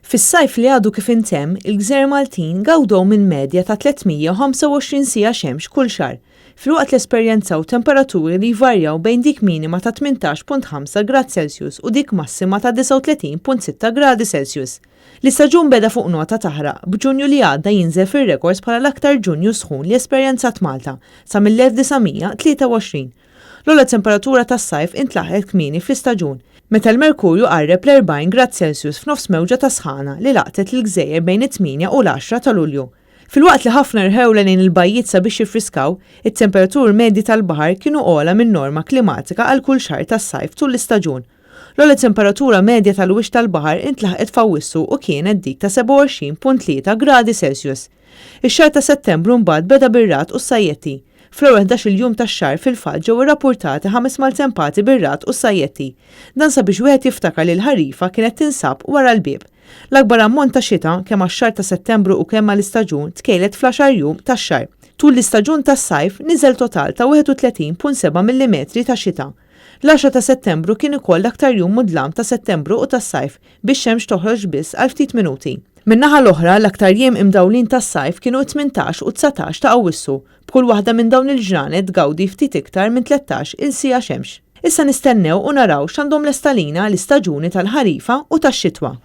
Fis-sajf li għadu kif intemm, il-gżejjer Maltin gawdew minn medja ta' 325 siegħa xemx kull xahar, filwaqt li esperjenzaw temperaturi li jvarjaw bejn dik minima ta' 18.5 grad Celsius u dik massima ta' 39.6 gradi Celsius. L-istaġun beda fuq nota taħraq, b'Ġunju li għadda jinżel fir-rekords bħala l-aktar Ġunju sħun li esperjenzat Malta sa mill-1923. L-ogħla temperatura tas-sajf intlaħqet kmieni fl-istaġun, meta l-merkurju qarreb l-40 grad Celsius f'nofs mewġa ta' sħana li laqtet lill-gżejjer bejn it-tmienja u l-għaxra ta' Lulju. Filwaqt li ħafna rħewla lejn il-bajjiet sabiex jiffriskaw, it-temperaturi medji tal-baħar kienu ogħla min-norma klimatika għal kull xahar tas-sajf tul l-istaġun. L-ogħla temperatura medja tal-wiċċ tal-baħar intlaħqet f'Awwissu u kienet dik ta' 27.3 gradi Celsius. Ix-xahar ta' Settembru mbagħad beda bir-ragħad u s-sajjetti. Fl-ewwel ħdax-il jum tax-xahar fil-fatt ġew irrappurtati ħames maltempati bir-ragħad u s-sajjetti. Dan sabiex wieħed jiftakar li l-ħarifa kienet tinsab wara l-bieb. L-akbar ammont ta' xita, kemm għax-xahar ta' Settembru u kemm għall-istaġun, tkejlet fl-għaxar jum tax-xahar. Tul l-istaġun tas-sajf, niżel total ta' 31.7 millimetri ta' xita. L-għaxra ta' Settembru kien ukoll l-aktar jum mudlam ta' Settembru u tas-sajf, bix-xemx toħroġ biss għal ftit minuti. Min-naħa l-oħra, l-aktar jiem imdawlin tas-sajf kienu t-tmintax u d-dsatax ta' Awwissu, b'kull waħda minn dawn il-ġranet tgawdi ftit iktar minn 13 il siegħa xemx. Issa nistennew u naraw x'għandhom lest għalina l-istaġuni tal-ħarifa u tax-xitwa.